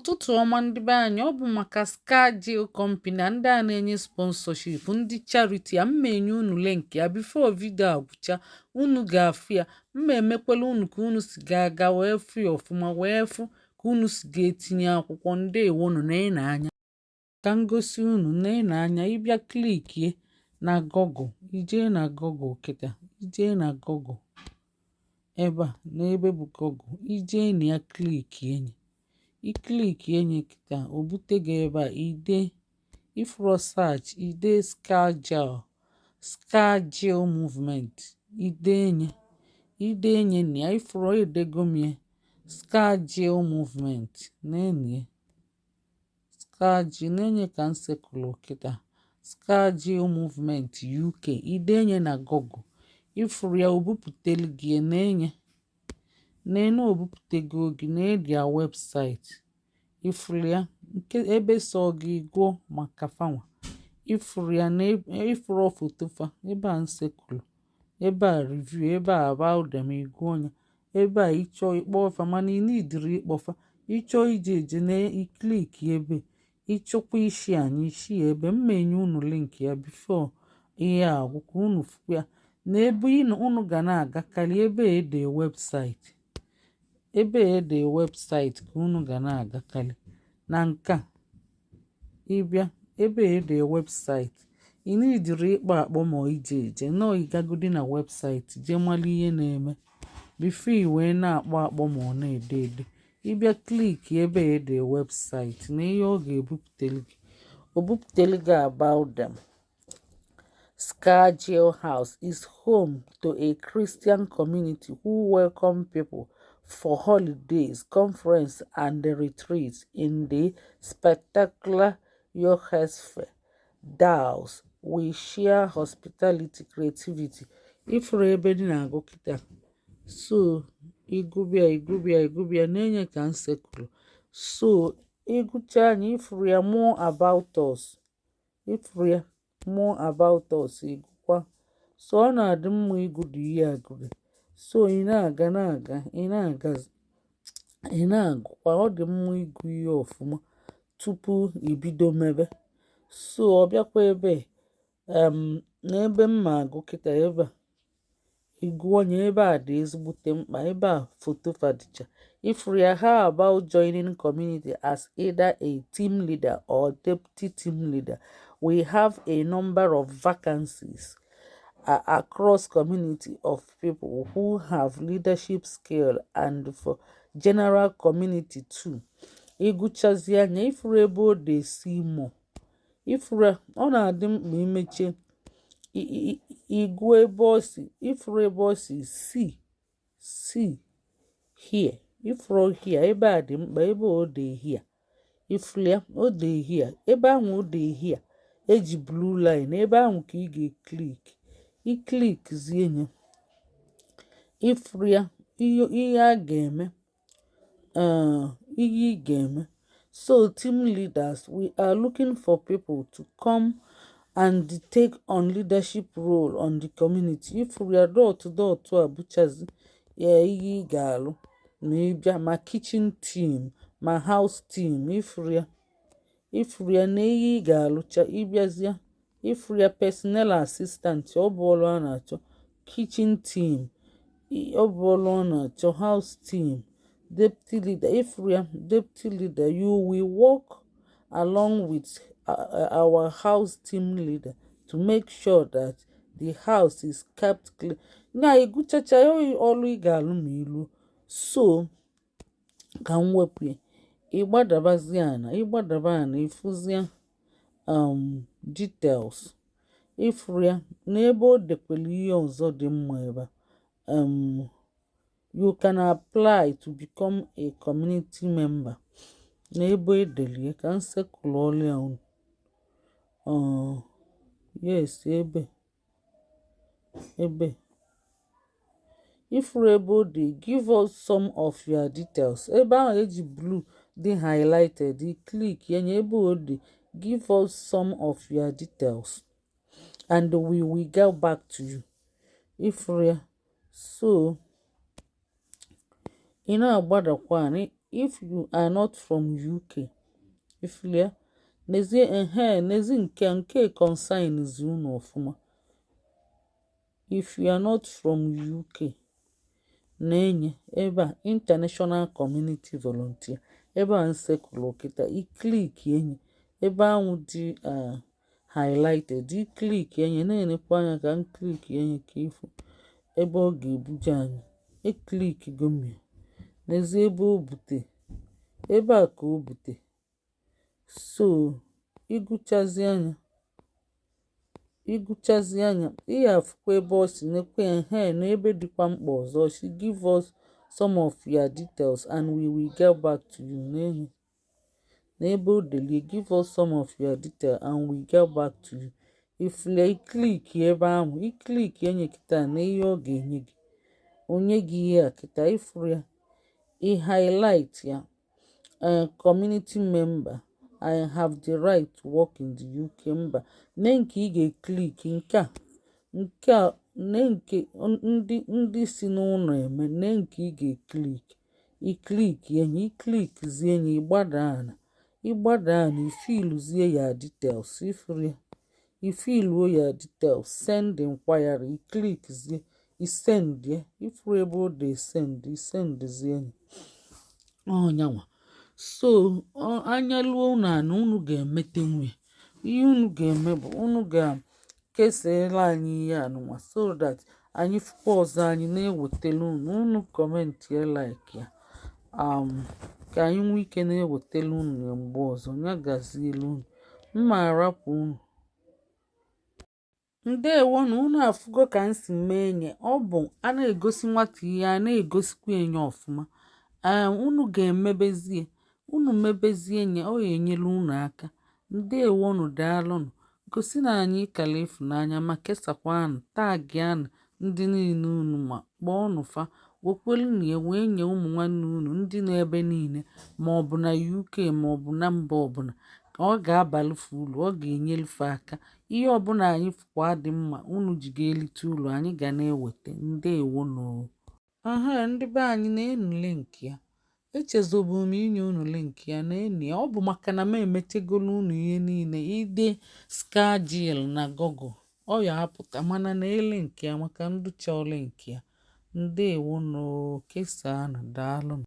Ụtụtụ ọma, ndị be anyị. Ọ bụ maka Scargill Company a, ndị a na-enye sponsorship, ndị charity a. Mma enye unu link ya before video agwụcha, unu ga-afụ ya. Mma emekwela unu ka unu si ga-aga wee fụ ya ọfụma, wee fụ ka unu si ga-etinye akwụkwọ. Ndewonu na anya ka m gosi unu na anya. Ịbịa clickie na Google, ijee na Google kịta, ijee na Google ebe a, n'ebe bụ Google, ijee na ya, clickie nye, iclickie nye kịta, o bute gị ebe a. Ide ifuro search, ide Scargill, Scargill Movement, ide nye, ide nye na ya. Ifuro edego m ya, Scargill Movement na-enye Scargill na-enye ka m sekụlụ kịta, Scargill Movement UK. Idenye na Google, ifuru ya, o buputelu gị na-enye n'enu, o buputego gị na their website. Ifuru ya nke ebe so gị gụọ maka fanwa. Ifuru ya na ifuru foto fa ebe a nsekụlụ ebe a, review ebe a, about them, ịgụọ ya ebe a. Ịchọọ ịkpọ fa, mana ị nidiri ịkpọfa. Ịchọọ ije eje na iclick ebe, ịchọkwa ishi anyị ishi ebe. Mma enye unu link ya before ihe a agwụ ka unu fụ ya. Na ebe unu ga na-agakarị, ebe ede website, ebe ede website ka unu ga na-agakarị. Na nke a, ịbịa ebe ede website, ị nidiri ịkpọ akpọ ma ije eje nọọ. Ịgagodi na website jee mara ihe na-eme before i wee na-akpọ akpọ ma ọ na-ede ede. Ịbịa click ebe ede website na ihe ọ ga-ebupụtelu gị, o bupụtelu gị about them. Scargill House is home to a Christian community who welcome people for holidays, conferences and retreats in the spectacular Yorkshire Dales. We share hospitality, creativity. Ifuru ebe dị na-agụ kịta. So ịgụbịa, ịgụbịa, ịgụbịa na-enye ka nsekụlụ. So ịgụcha anya, ifuru ya, more about us. Ifuru ya, more about us, ịgụkwa. So ọ na-adị mma ịgụdụ ihe agụdụ. So ị na-aga, na-aga, ị na-aga, ị na-agụkwa. Ọ dị mma ịgụ ihe ọfụma tupu ibido mebe. So ọ bịakwa ebe n'ebe m ma agụ kịta, ebe a ịgụọ nya, ebe a dị ezigbote mkpa. Ebe a foto fadịcha, ifuru ya. How about joining community as either a team leader or deputy team leader? We have a number of vacancies across community of people who have leadership skill and for general community too. Ịgụchazie anya, ifuru ebe ọ dị see more. Ifuru ọ na-adị mkpa imeche ịgụ ebe ọ si. Ifuru ebe ọ si see, see here. Ifuru here, ebe a dị mkpa, ebe ọ dị here. Ifuru ya, ọ dị here. Ebe ahụ ọ dị here, eji blue line, ebe ahụ ka ị ga-eclick. Iclickzie ya, ifuru ya, ihe a ga-eme, ihe ị ga-eme. So team leaders, we are looking for people to come and take on leadership role on the community. Ifuru ya, dot dot a bụchazi ya ihe ị ga-alụ ma ị bịa, ma kitchen team, ma house team. Ifuru ya, ifuru ya na ihe ị ga-alụcha ịbịazịa. Ifuru ya, personnel assistant, ọ bụ ọrụ a na-achọ. Kitchen team, ọ bụ ọrụ ọ na-achọ. House team, deputy leader. Ifuru ya, deputy leader, you will work along with our house team leader to make sure that the house is kept clean. Na ịgụchacha ọrụ ị ga-alụ ma ilu. So ka m wepụ ya. Ịgbadabazie ana, ịgbadaba ana, ịfụzie details. Ifuru ya n'ebe o dekwere ihe ọzọ dị mma ebe a. You can apply to become a community member. N'ebe edelie ka m sekụlụ ọrụ ya unu. Yes, ebe ifuru ebe o dị, "Give us some of your details." Ebe ahụ eji blue dị highlighted, click ya ebe o dị, "Give us some of your details and we will get back to you." Ifuru ya. So ị na-agbadakwa. If you are not from UK, ifụlụ ya, nezie, ehe, nezi nke concerns unu ọfụma. If you are not from UK, na-enye ebe a International Community Volunteer, ebe a nsekụlụ kịta, i click enye ebe ahụ dị highlighted. I click enye, na-enekwa anya ka m click enye ka ịfụ ebe ọ ga-ebuje anyị. E click gomi, n'ezie ebe o bute, ebe a ka o bute. So ịgụchazi anya, ị ga-afụkwa ebe ọ si nekwa ya. Ehe, n'ebe dịkwa mkpa ọzọ, si "Give us some of your details and we will get back to you." N'enye n'ebe o delie "Give us some of your details and we get back to you." Ifule, i click ebe ahụ, i click enye kịta na ihe ọ ga-enye gị, onye gị ihe a kịta ifuru ya, i highlight ya, "Community member, I have the right to work in the UK." Mba, nee nke ị ga-e click, nke a, nee nke ndị si n'ụlọ eme, nee nke ị ga-e click. I click enye, i clickzie enye, ịgbada ana, ịgbada ana, i fillzie ya details. Ifuru ya, i filluo ya details, "Send inquiry", i clickzie, i send ya. Ifuru ebe ọ dị send, i sendzie ya, ọnyanwa. So anya luo unu ana, unu ga-emetenwu ya. Ihe unu ga-eme bụ unu ga-kesara anyị ihe anụnwa so that anyị fụkwa ọzọ, anyị na-ewetelu unu. Unu comment ya, like ya, ka anyị nwee ike na-ewetelu unu ya mgbe ọzọ. Ya gazielu unu, mma arapụ unu. Ndewonu. Unu afụgo ka m si mee nye. Ọ bụ a na-egosi nwata ihe, a na-egosikwa enye ọfụma. Ee, unu ga-emebezie, unu mebezie nye, ọ ga-enyere unu aka. Ndewonu, daalụnụ. Gosi na anyị kala ịfụnanya ma kesakwanụ, tagianụ ndị niile unu ma, kpọọnụ fa, wekwelu ya wee nye ụmụ nwanne unu ndị nọ ebe niile, ma ọ bụ na UK, ma ọ bụ na mba ọbụla, ka ọ ga-abalụfe uru, ọ ga-enyelufe aka. Ihe ọbụla anyị fụkwa dị mma unu ji ga-elite uru, anyị ga na-eweta. Ndewonu. Aha ndị be anyị, na-enu link ya. Echezobu m inye unu link ya na-enu ya. Ọ bụ maka na m emechegolu unu ihe niile. Ide Scargill na Google, ọ ya apụta, mana na link ya maka ndị chọọ link ya. Ndewonu, kesaanụ, daalụnụ.